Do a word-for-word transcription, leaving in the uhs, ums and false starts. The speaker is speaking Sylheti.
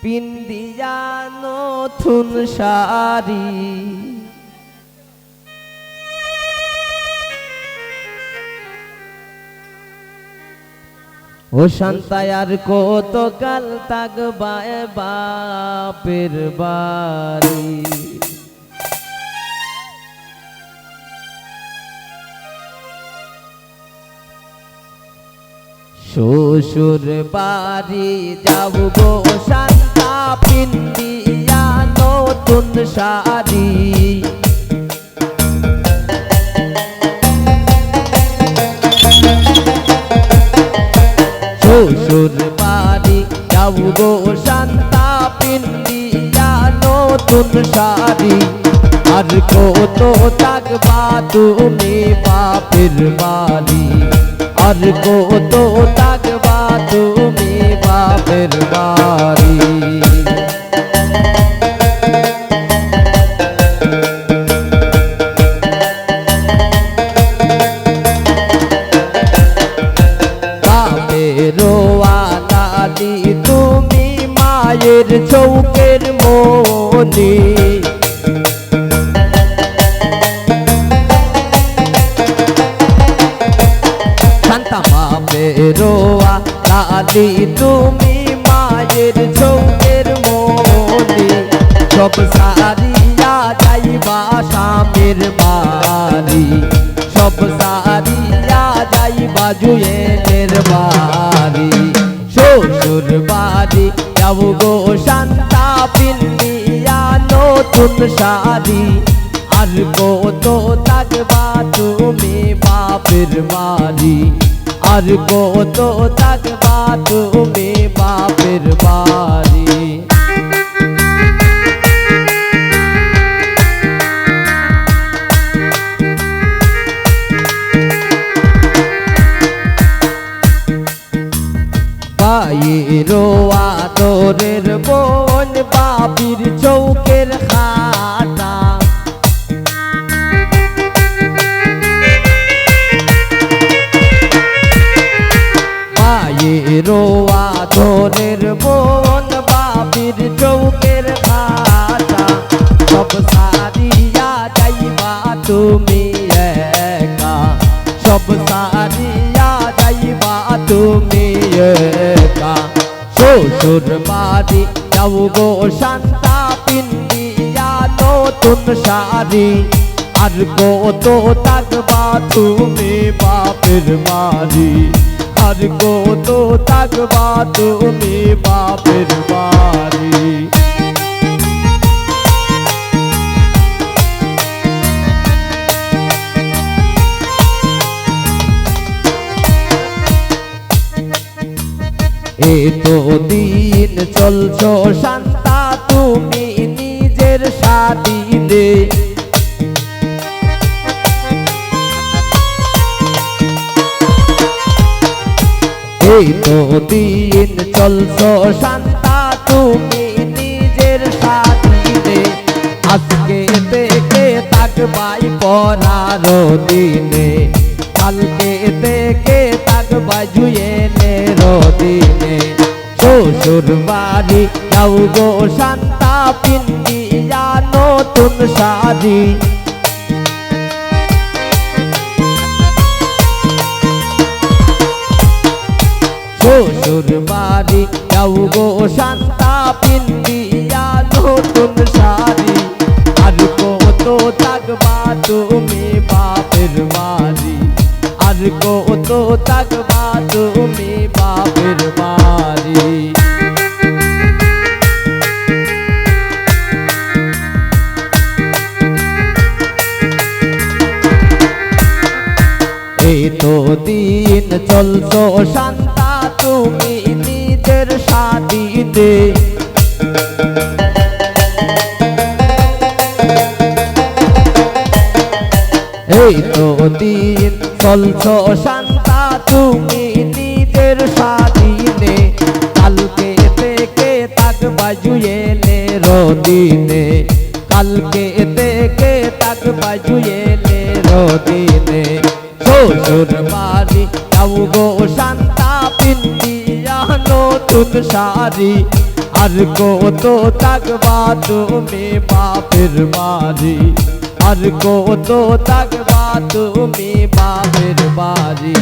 পিন্দিয়া নতুন শাড়ি। ও শান্তা, আর কতকাল থাকবায় বাপের বাড়ি? শ্বশুর বাড়ি যাও গো শান্তা, পিন্দিয়া নতুন শাড়ি। শ্বশুর বাড়ি যাও গো শান্তা, পিন্দিয়া নতুন শাড়ি। আর কত থাকবা তুমি বাপের বাড়ি? আর কত থাকবা তুমি বাপের বাড়ি? বাপের আলালি তুমি মায়ের চোখের মনি। শান্তা, বাপের আলালি তুমি মায়ের চোখের মনি। সব সারিয়া যাইবা স্বামীর বাড়ি, সব সারিয়া যাইবা জুয়েলের বাড়ি। শ্বশুর বাড়ি যাও গো শান্তা, পিন্দিয়া নতুন শাড়ি। আর কত থাকবা তুমি বাপের বাড়ি? আর কত থাকবা তুমি বাপের বাড়ি? ভাইরো আদরের বোন, বাপির চোখের কাটা। ভাইরো আদরের বোন, বাপির চোখের কাটা। সব সারিয়া যাইবা তুমি একা, সব সারিয়া যাইবা তুমি একা। শ্বশুর বাড়ি যাও গো শান্তা, পিন্দিয়া নতুন শাড়ি। আর কত থাকবা তুমি বাপের বাড়ি? আর কত থাকবা তুমি বাপের বাড়ি? এত দিন চলছো শান্তা তুমি নিজের স্বাধীনে। এত দিন চলছো শান্তা তুমি নিজের স্বাধীনে। আজকে থেকে থাকবায় পরার দিনে, কালকে থেকে থাকবায় জুয়েলের দিনে। শ্বশুর বাড়ি যাও গো শান্তা, পিন্দিয়া নতুন শাড়ি। শ্বশুর বাড়ি যাও গো শান্তা, পিন্দিয়া নতুন শাড়ি। আর কত থাকবা তুমি বাপের বাড়ি? আর কত থাকবা তুমি বাপের বাড়ি? এত দিন চলছো শান্তা তুমি নিজের স্বাধীনে। এত দিন চলছো শান্তা তুমি নিজের স্বাধীনে। কালকে থেকে থাকবায় জুয়েলের দিনে, কালকে থেকে থাকবায় জুয়েলের দিনে। শ্বশুর বাড়ি যাও গো শান্তা পিন্দিয়া নতুন শাড়ি, আর কত থাকবা তুমি বাপের বাড়ি, আর কত থাকবা তুমি বাপের বাড়ি।